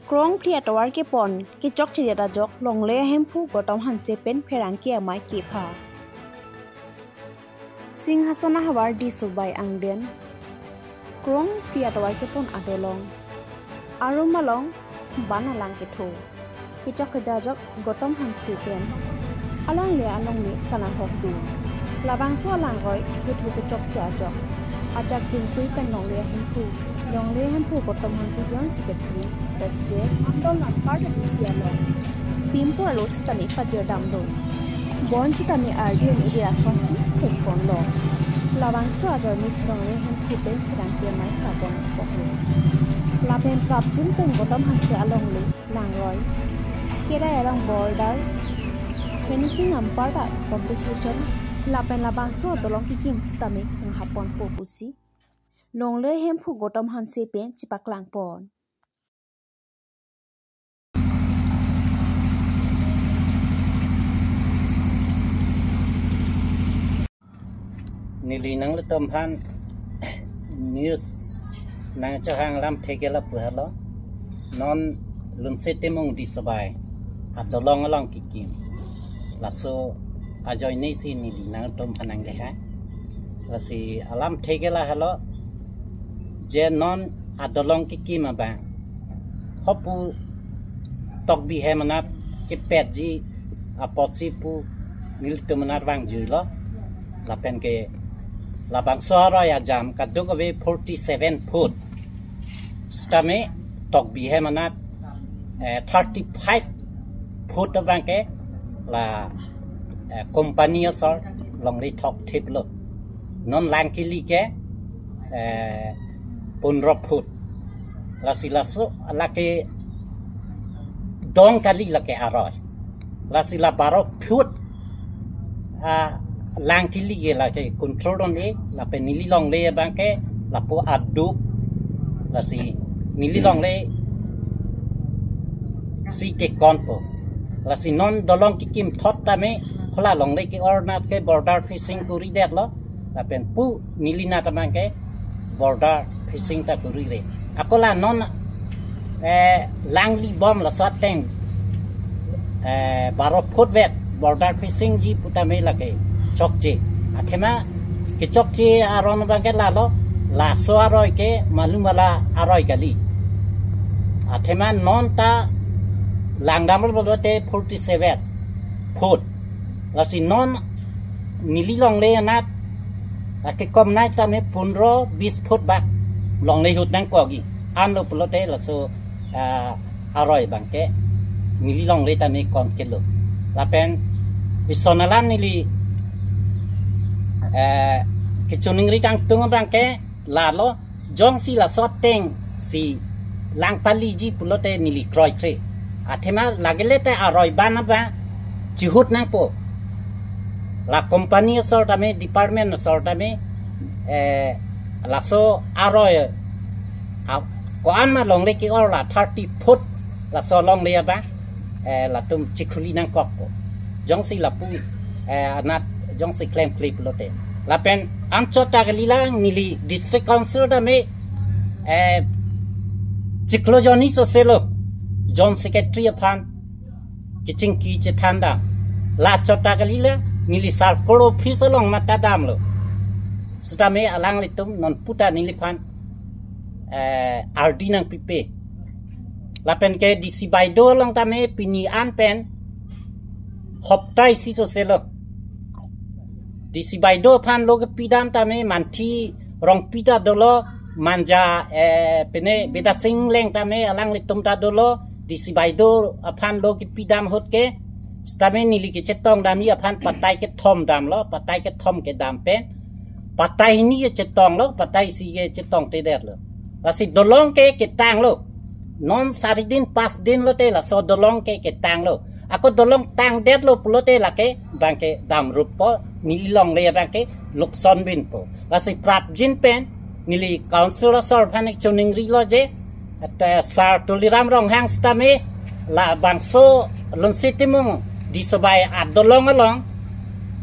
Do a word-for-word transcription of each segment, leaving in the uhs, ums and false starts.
Krongphli atovar kepon kechokche det ajok longle ahemphu Gautam Hanse pen pherangke amei kepha. Singhason ahavar Disobai angden Krongphli atovar kepon adolong arum along ban alang ketho kechokche det ajok Gautam Hanse pen alongle alongle kanahok dun. Labangso alangroi ketho kechokche ajok ajak dun thrui pen longle ahemphu, longle ahemphu Gautam Hanse Joint Secretary S K Mandal Nampar D C along pimpo alo sitame pajir damlo. Bonsitame R D and A D asonsi thekponlo. Labangso ajoine si longle ahemphu pen pherangke amei kapon koklo. Lapen prapjin pen Gautam Hanse alongle langroi kerai along border fencing ampar ta compensation lapen labangso adolong kekim sitame kanghaponpo pusi longle ahemphu Gautam Hanse pen chepaklangpon. Neli nanglitum aphan news nangchohang alamthe ke lapu helo. Non Lunse Timung Disobai adolong along kekim, laso ajoine si neli nanglitum aphan nangkehai. Lasi alamthe ke lahelo, je non adolong kekim abang hopu Tokbi hem anat kepetji apotsi pu nelitum anat vangjuilo. Lapen ke labangso aroi ajam kadokave forty seven foot. Sitame Tokbi hem anat, eh, thirty five foot abang ke la, eh, company asor longle thokthiplo. Non lang kili ke, eh, pondro foot. Lasi laso lake dong kali lake aroi. Lasi la baro foot, ah, lang kili ke lake control dun-e, lapen neli longle abang ke lapu aduk. Lasi neli longle si kekonpo. Lasi non dolong kekim thot tame, hala longle ke-or anat ke border fencing kuri detlo. Lapen pu neli anat abang ke border fencing ta kurire. Ako la non, eh, langli bom laso ateng, eh, baro foot vet border fencing ji putame lake chokche. Athema kechokche aron abang ke lalo, laso aroi ke malum ala aroi kali. Athema non ta langdamlo pulote forty seven foot. Lasi non neli longle anat, ah, kekom nai tame pondro bis foot bak longle ahut nangkokji. Anlo pulote laso, ah, aroi abang ke neli longle tame konkelo. Lapen ison alam neli, eh, kechoningri kangtung abang ke lalo, jongsi laso ateng si lang paliji pulote neli kroikre. Athema lagile te aroi ban abang chihut nangpo. La company asor tame, department asor tame, eh, laso aroi, ah, ko-an ma longle ke-or la thirty foot laso longle abang, eh, latum chikhuli nangkokpo. Jongsi lapu, eh, anat jongsi klemkle pulote. Lapen anchot ta kali la neli district council tame, eh, chiklo jonni soselo Joint Secretary aphan kechingki chethan dam. La chot ta kali la neli circle office along mata damlo. Sitame alanglitum non puta neliphan, eh, ardi nangpipe. Lapen ke D C Baido along tame pini an pen hopta isi soselo. D C Baido aphan lo kepi dam tame manthi Rongpi ta dolo, manja, eh, pine Bidya Sing Engleng tame alanglitum ta dolo, D C Baido aphan lo kepi dam ahut ke, sitame neli kechetong damji aphan patai kethom damlo, patai kethom kedam pen patai hini kechetonglo, patai isi kechetongtedetlo. Lasi dolong ke ketanglo. Non sari din pas din lote laso dolong ke ketanglo. Ako dolong tangdetlo pulote lake abang ke damrutpo, neli longle abang ke loksan binpo. Lasi prapjin pen neli council asor aphan choningrilo je, ate Sar Tuliram Ronghang sitame labangso Lunse Timung Disobai adolong along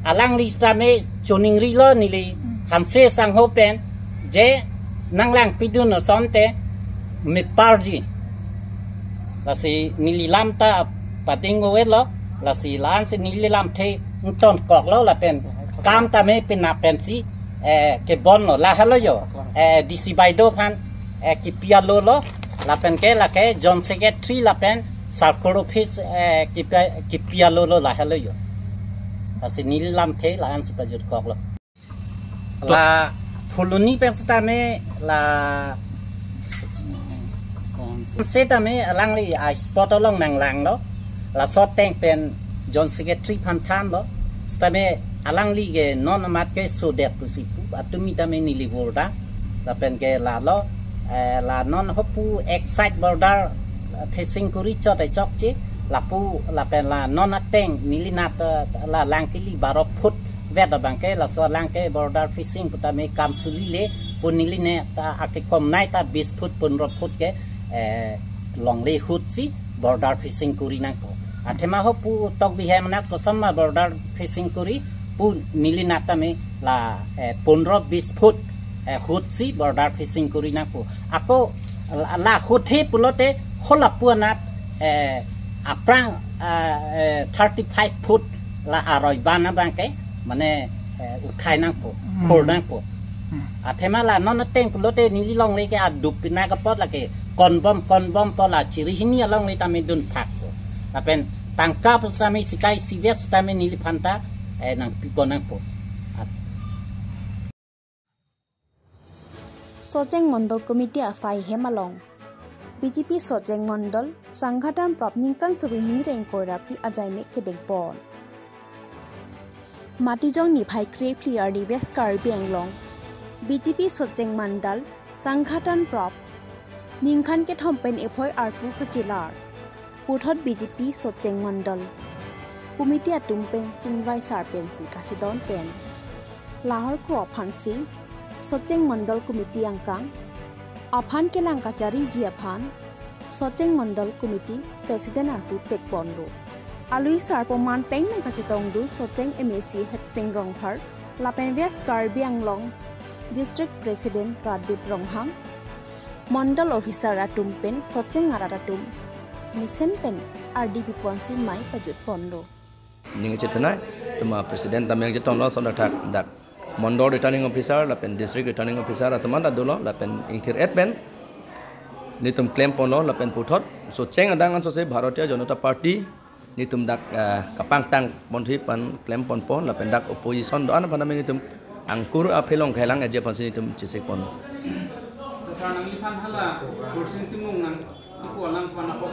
alangli sitame choningrilo neli Hanse sangho pen je nanglangpidun asonte meparji. Lasi neli lam ta pading uwe lo, lasi la-an si neli lamthe ingtonkoklo lapen kam tame penap pensi, eh, kebonlo lahelo jo, eh, D C Baideo aphan, eh, kipi-alo lo, lapen ke lake Joint Secretary lapen Circle Office, eh, kipi-, kipi-alo lo lahelo jo. Lasi neli lamthe la-an si pajutkoklo. La Phuloni pen setame la setame alangli a spot along nanglanglo. Laso ateng pen Joint Secretary aphan thanlo. Setame alangli ke non amat ke sodet pusi pu. Atumi tame neli borda. Lapen ke lalo, eh, la non hopu excise border, eh, facing kori chot e chokche. Lapu lapen la non ateng neli nat, eh, la lang kili baro foot vet abang ke laso alang ke border facing pu tame kam sulile pu neli ne ta akekom nai ta bis foot pondro foot ke, eh, longle ahut si border facing kori nangpo. Athema hopu tok bihem nat koson ma border facing kori pu neli nat tame la, eh, pondro bis foot, eh, ahut si border facing kori nangpo. Ako la, la ahut he pulote holapu anat, eh, aphrang, eh, eh, thirty five foot la aroi ban abang ke mane, eh, uthai nangpo, hmm, khor nangpo. Hmm. Athema la non ateng pulote neli longle ke adup pina kapot lake konbom konbom po la chiri hini alongle tame dunphakpo. Lapen tangka pu setame sikai sivet setame neliphan ta, eh, nangpipon nangpo. Socheng Mondol Committee asai hem along B J P Socheng Mondol Sangathan Prop ningkan suri hini ra ingkoi ra phli ajaimek kedengpon. Matijong niphai krephli arni West Karbi Anglong B J P Socheng Mondol Sangathan Prop ningkan kethom pen ephoi arpu kachelar. Puthot B J P Socheng Mondol Committee atum pen chingvai sar pensi kachedon pen lahor kro aphansi Socheng Mondol Committee angkang aphan kelang kachariji aphan Socheng Mondol Committee President arpu pekponlo. Alui sarpo manpeng nangkachetongdun Socheng M A C Hersing Rongphar lapen West Karbi Anglong District President Pradip Ronghang, Mondol Officer atum pen Socheng arat atum mesen pen ardi piponsi mei pajutponlo. Ning chethanai, tuma President tame chetonglo lason athak dak Mondol Returning Officer lapen District Returning Officer atum anta dolo lapen ingthir-et pen netum klemponlo lapen puthot Socheng adang ansose Bharatiya Janata Party netum dak, eh, kapangtang ponthui pen klemponpo lapen dak opposition do-an aphan tame netum angkur aphelong khailang eje aphansi netum chesikpon. Sir, nangliphan hala Kursing Timung nang ipu alang aphan apot.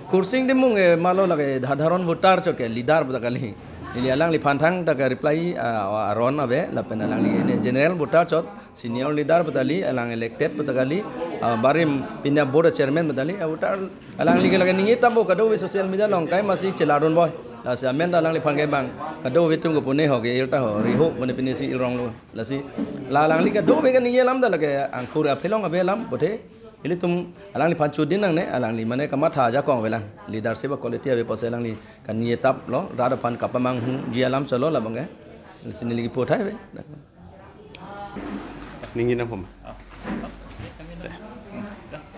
Kursing Timung, eh, malo lake sadharon voter chot ke leader puta kali. Ili alangliphan thangta ke reply, ah, aron ave lapen alangli ne general voter chot senior leader puta kali, alang elected puta kali, ah, barim pini a board chairman puta kali, ah, voter alangli ke lake ningje tangpo kadokave social media along kai masi chelarun boi. Lasi amen ta alangliphan ke bang kadokave atum kopune ho ke ir ta ho, ri ho, mane pini si ironglo. Lasi la alangli kadokave ke ningje alam ta lake angkur aphelong ave alam puthe. Ilitum alangliphan chodin nangne, alangli mane kamatha ajakong avelang. Leadership quality ave pusi alangli kaningje taplo, rat aphan kapamanghunji alam cholo labang ke. Lasi neli kipu thai ave. Ningin na poma.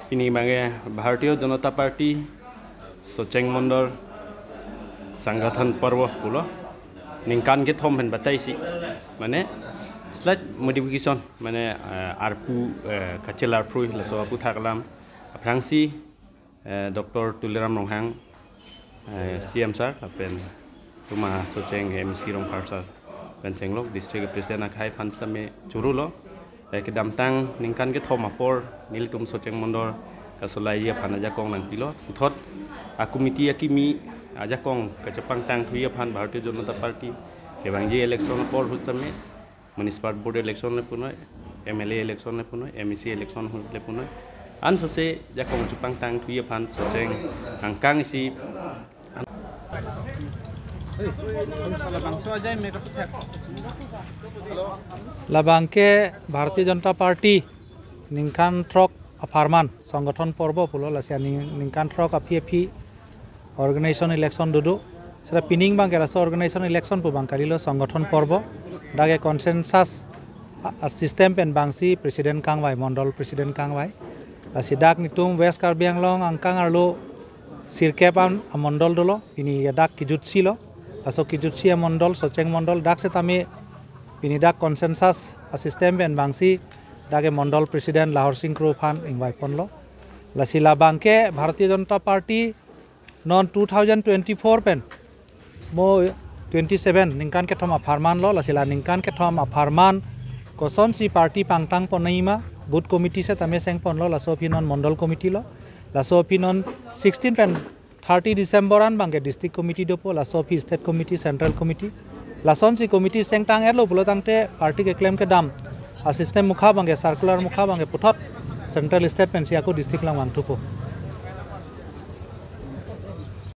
Pini abang ke Bharatiya Janata Party Socheng Mondol Sangathan Parvo pulo ningkan kethom pen bataisi, mane slight modification, mane, eh, arpu, eh, kachelar phrui laso aputhak alam aphrangsi, eh, Doctor Tuliram Ronghang, eh, C M sir, lapen tuma Socheng M C Rongphar sir, pen chenglok District President akhai aphan sitame chorolo. Eh, kedamtang ningkan kethom apor nelitum Socheng Mondol kasolaiji aphan ajakong nangpilo. Puthot a committee akimi ajakong kachepangtangthuji aphan Bharatiya Janata Party kevangji election apor ahut sitame Municipal Board election le punoi, M L A election le punoi, M A C election le punoi. Ansose jakong chepangtangthuji aphan Socheng angkang isi. Labang ke Bharatiya Janata Party ningkan throk apharman Sangathan Parvo pulo, lasi aning ningkan throk aphi aphi organization election dodo. Sira pining abang ke laso organization election pu abang kalilo Sangathan Parvo. Dak ke consensus a, a system pen abangsi president kangvai, mondol president kangvai. Lasi dak netum West Karbi Anglong angkang arlo sirkep an amondol dolo, pini ya dak kijutsi lo, laso kijutsi amondol, Socheng mondol, dak setame pini dak consensus asystem pen bangsi dak e mondol president Lahor Sing Kro aphan ingvai ponlo. Lasi labang ke Bharatiya Janata Party non two thousand twenty-four pen mo twenty-seven ningkan kethom apharman lo, lasi la ningkan kethom apharman kosonsi party pangtang ponnoi ma, booth committee setame seng ponlo, laso aphi non mondol committee lo, laso aphi non sixteen pen thirty December an bangke district committee dopo, laso aphi state committee, central committee. Lasonsi committee sengtang etlo pulo tangte party keklem kedam asystem mukha bangke circular mukha bangke puthot central state pensi ako district lang vangthupo.